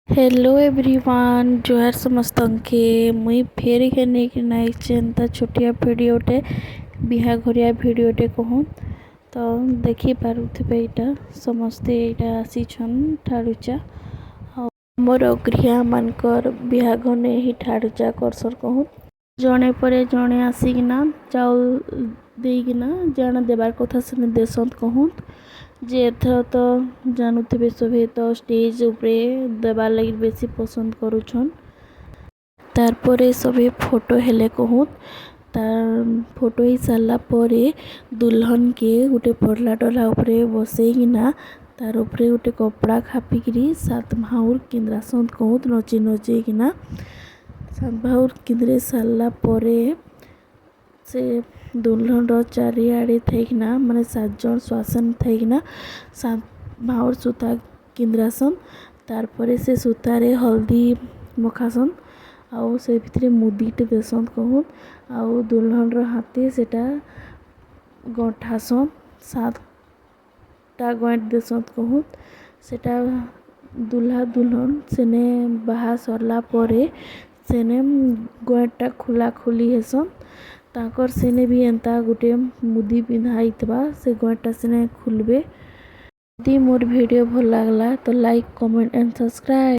Hello everyone, ଜୁହାର ସମସ୍ତଙ୍କୁ। ମୁଇଁ ଫେର୍ ନେଇକିନା ଆଇଛେ ଏନ୍ତା ଛୋଟିଆ ଭିଡ଼ିଓଟେ, ବିହାଘରିଆ ଭିଡ଼ିଓଟେ କହୁନ୍। ତ ଦେଖିପାରୁଥିବେ, ଏଇଟା ସମସ୍ତେ ଏଇଟା ଆସିଛନ୍ ଠାରୁଚା। ଆଉ ଆମର ଅଗ୍ରିଆ ମାନଙ୍କର ବିହାଘରନେ ହିଁ ଠାରୁଚା କରସନ୍ କହୁନ୍। ଜଣେ ପରେ ଜଣେ ଆସିକିନା ଚାଉଲ୍ ଦେଇକିନା ଜାଣା ଦେବାର୍ କଥା ସେନେ ଦେସନ୍ କହୁନ୍। ଯେ ଏଥର ତ ଜାନୁଥିବେ ସଭେ ତ ଷ୍ଟେଜ୍ ଉପରେ ଦେବାର୍ ଲାଗି ବେଶୀ ପସନ୍ଦ କରୁଛନ୍। ତାର୍ ପରେ ସଭେ ଫଟୋ ହେଲେ କହୁନ୍। ତାର୍ ଫଟୋ ହେଇ ସାରିଲା ପରେ ଦୁଲ୍ହନ୍କେ ଗୋଟେ ପତଲା ଡଲା ଉପରେ ବସେଇକିନା, ତାର୍ ଉପରେ ଗୋଟେ କପଡ଼ା ଖାପିକିରି ସାତ ଭାଉର୍ କିନ୍ଦ୍ରାସନ୍ କହୁନ୍, ନଚେଇ ନଚେଇକିନା। ସାତ ଭାଉର୍ କିନ୍ଦ୍ରେଇ ସାରିଲା ପରେ ସେ ଦୁଲ୍ହନ୍ର ଚାରିଆଡ଼େ ଥାଇକିନା, ମାନେ ସାତ ଜଣ ସୁଆସିନ୍ ଥାଇକିନା ସାତ ଭାଉର୍ ସୂତା କିନ୍ଦ୍ରାସନ୍। ତାର୍ ପରେ ସେ ସୂତାରେ ହଲ୍ଦୀ ମଖାସନ୍ ଆଉ ସେ ଭିତରେ ମୁଦିଟେ ଦେସନ୍ କହୁନ୍। ଆଉ ଦୁଲ୍ହନ୍ର ହାତେ ସେଟା ଗଣ୍ଠାସନ୍, ସାତଟା ଗଏଁଠ୍ ଦେସନ୍ କହୁନ୍। ସେଟା ଦୁଲ୍ହା ଦୁଲ୍ହନ୍ ସେନେ ବାହା ସର୍ଲା ପରେ ସେନେ ଗଏଁଠ୍ଟା ଖୁଲା ଖୁଲି ହେସନ୍। ତାଙ୍କର୍ ସେନେ ବି ଏନ୍ତା ଗୁଟେ ମୁଦି ପିନ୍ଧା ହେଇଥିବା, ସେ ଗଏଁଠ୍ଟା ସେନେ ଖୁଲ୍ବେ। ଯଦି ମୋର୍ ଭିଡ଼ିଓ ଭଲ୍ ଲାଗ୍ଲା ତ ଲାଇକ୍, କମେଣ୍ଟ ଆଣ୍ଡ ସବସ୍କ୍ରାଇବ୍।